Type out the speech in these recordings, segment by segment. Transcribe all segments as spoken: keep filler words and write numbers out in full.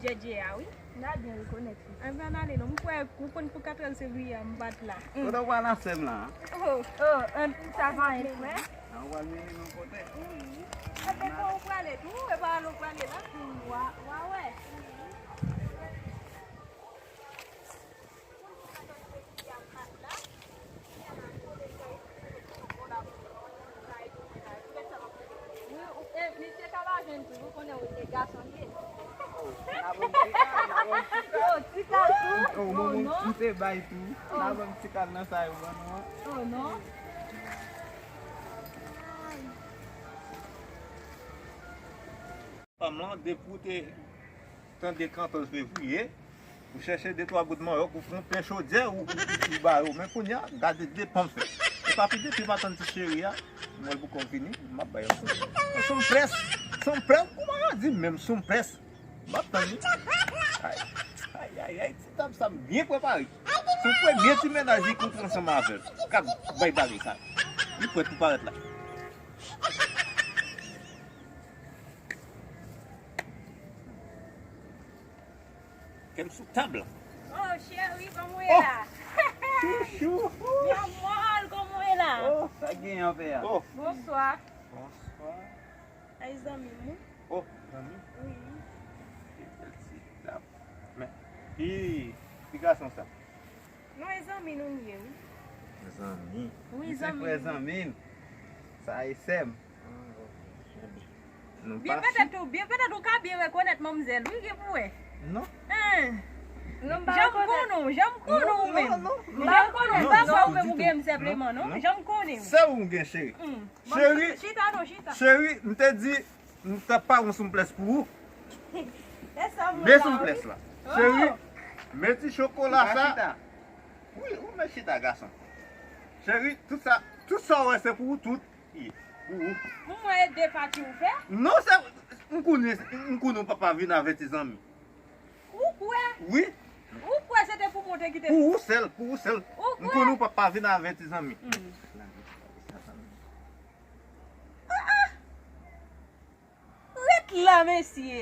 Djèdjè a, wi. M ta byen rekonèt li. Ann, ann ale non, m kwè ou konn pou katrèz fevriye a m pa t la. Kote w pral nan sè m la? Oh, oh, ann, sa pa anyen frè. Nan w pral mennen nou kote? Wi. Epi kon ou prale tou, e pa ale ou prale la. Wa, wa wè. Wi, ou, e, misye ka pa jwenn tou, ou konnen ou, e gason li ye. Oh, ti kal tou? Oh, non. M te bay tou. N a ban m ti kal nan sa yo ban nou an. Oh, non. Fanm lan, depi w te tande katòz fevriye, ou chèche de twa bout manyòk, ou fè yon pen chodyè, ou, ou, ou ba yo. Men kounye a, gade de pon m fè. E pa pi de, pi pa tann ti cheri a. Mwen, pou kòm fini, m ap bay yon sou. Sou m près, sou m près, kouman yo di menm sou m près? M ap tann li. Ay, ay, ay, ay, ti tab sa m byen prepare. Se premye ti mennaj li kontre ansanm avè l. K ap bay bagay sa. Li prèt pou parèt la. Kè m sou tab la. Oh, cheri, kòman w ye la? Chouchou. Mon amor, kòman w ye la? Oh, sa gen anpè a? Oh. Bonswa. Bonswa. Ay, zanmi m, wi. Oh, zanmi? Wi. Ki bèl ti dam. Men, ki, ki gason sa? Non, e zanmi nou n ye, wi. Zanmi? Wi, zanmi. Misye frè zanmi m. Sa e sè m. Ah, ok. Byen petèt ou, byen petèt ou ka byen rekonèt manmzèl, wi, gen pou wè. Non. Hein. Non, m pa rekonèt. Jan m konnen w, jan m konnen w menm. Non, non, non. Jan m konnen w, pa fè ou menm ou gen m senpleman, non. Jan m konnen w. Sè ou m gen, cheri. Hmm. Cheri, chita non, chita. Cheri, m te di, m t ap pare yon souplès pou ou. De souplès la. Oh. Cheri, men ti chokola sa. Wi, ou mèt chita, gason. Cheri, tout sa, tout sa w wè se pou ou, tout. Pou ou. Pou mwen e de pati ou fè? Non, se, m konnen, m konnen w papa vin avèti zanmi. Ou kwè? Wi. Ou kwè se te pou mwen te kite? Pou ou sèl, pou ou sèl. Ou kwè? M konnen w papa vin avèti zanmi. Hmm. Ah, ah. Ret la, mesye.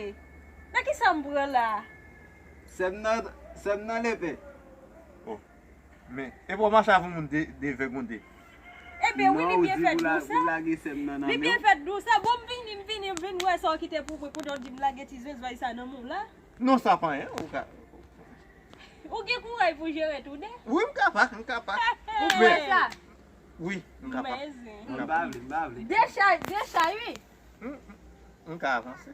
Nan kisa m pran la? Sè m nan, sè m nan lepè. Oh. Men, e pa w mache avè moun de, de vègonde. Ebyen, wi, li byen fèt di w sa. Li byen fèt di w sa. Bon, m vini, m vini, m vin wè sa w kite pou mwen, pandan w di m lage ti zwezway sa nan men w la. Non, sa pa anyen, ou ka. Ou gen kouraj pou jere tou de? Wi, m kapab, m kapab. Ou kwè sa? Wi, m kapab. M pa vle, m pa vle. Dechay, dechay, wi. M, m, m ka avanse.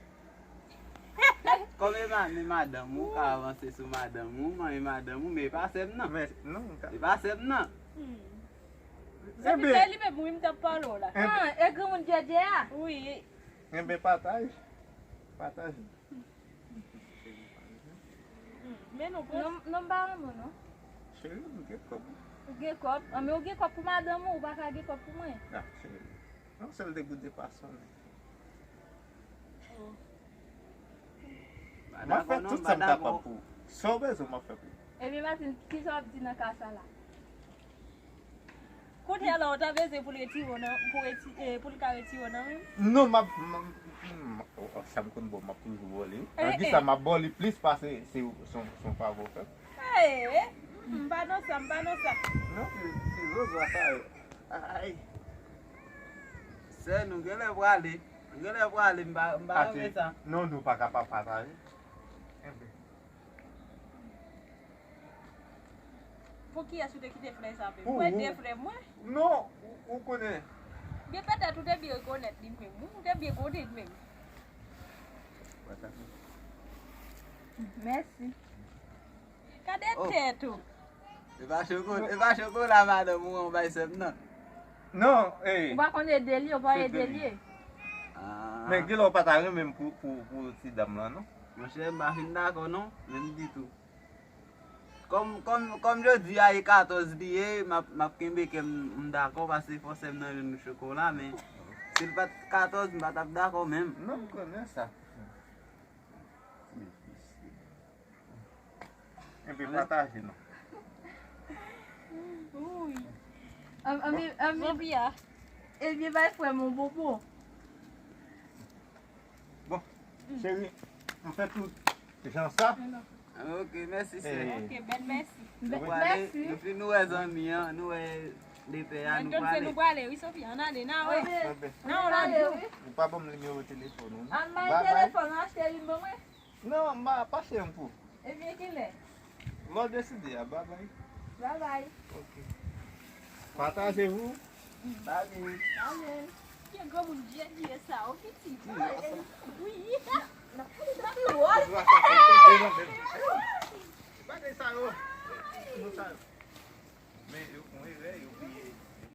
Kòm e ma-, e madanm ou, ou ka avanse sou madanm ou, manyen madanm ou, men e pa sè m nan. Men, non, m ka. E pa sè m nan. Hmm. Se li menm, wi, m t ap pale w la. Ah, e granmoun Djèdjè a? Wi. Enben, pataje. Pataje. Hmm, men nou pran. Non, non, m pa renmen w, non. Cheri, m gen kòb. Ou gen kòb? Ah, men ou gen kòb pou madanm ou, ou pa ka gen kòb pou mwen? Ah, cheri. Yon sèl degout de pa sonnen. Oh. M ap fè tout sa m kapab pou ou. Sa w bezwen, m ap fè pou ou. Ebyen, Martine, kisa w ap di nan ka sa la? Kounye a la, ou ta bezwen pou l retire w nan, pou reti-, eh, pou l ka retire w nan men m? Non, m ap, m, m, m, oh, oh, sa m konn ba w, m ap toujou ba w li. Eh, nan di sa, m ap ba w li plis pase se, se yon, se yon favè w fè m. Eh, m pa nan sa, m pa nan sa. Non, se, se zozwa sa yo. Ay. Sè, nou genlè prale. Nou genlè prale, m pa, m pa renmen sa. Non, nou pa ka pa pataje. Enben. Pou kiyès ou te kite flè sa menm? Pou ou. Mwen de flè mwen? Non, ou, ou konnen. Gen petèt ou te byen rekonèt li menm, wi, ou te byen konnen l menm. Mèsi. Gade tèt ou. E pa choko-, e pa chokola madanm ou an bay sè m nan. Non, eh. Ou pa konn ede li, ou pa ede li. Ah. Men genlè w pa ta renmen m pou, pou, pou ti dam lan, non? Monchè, m pa fin dakò, non, menm ditou. Kòm, kòm, kòm jodi a e katòz li ye, m ap, m ap kenbe kè m, m dakò, paske fò sè m nan jwenn chokola, men si l pa t katòz, m pa t ap dakò menm. Non, m konnen sa. Enben, pataje non. Wi. An, an, bon. An, an, Jean-Pierre. Ebyen, bay frè m yon bonbon. Bon, cheri, m fè tout. Jan sa? Ok, mèsi sè. Ok, bèl mèsi. Nou prale, nou fin nou wè zanmi an, nou wè lepè a, nou prale. Nou prale, wi, Sofia, ann ale, n a wè. Bebe, Nan yon lòt jou. Ou pa ban m nimewo telefòn ou non. An bay telefòn ou achte youn ban mwen? Non, m a pase yon pou. Ebyen kilè? Lè w deside a, babay. Babay. Ok. Pataje pou. Bale. Ale. Ki granmoun vye vye sa, o pitit. Wi. Bagay sa yo. Nou sa yo. Men yo fon erè yo.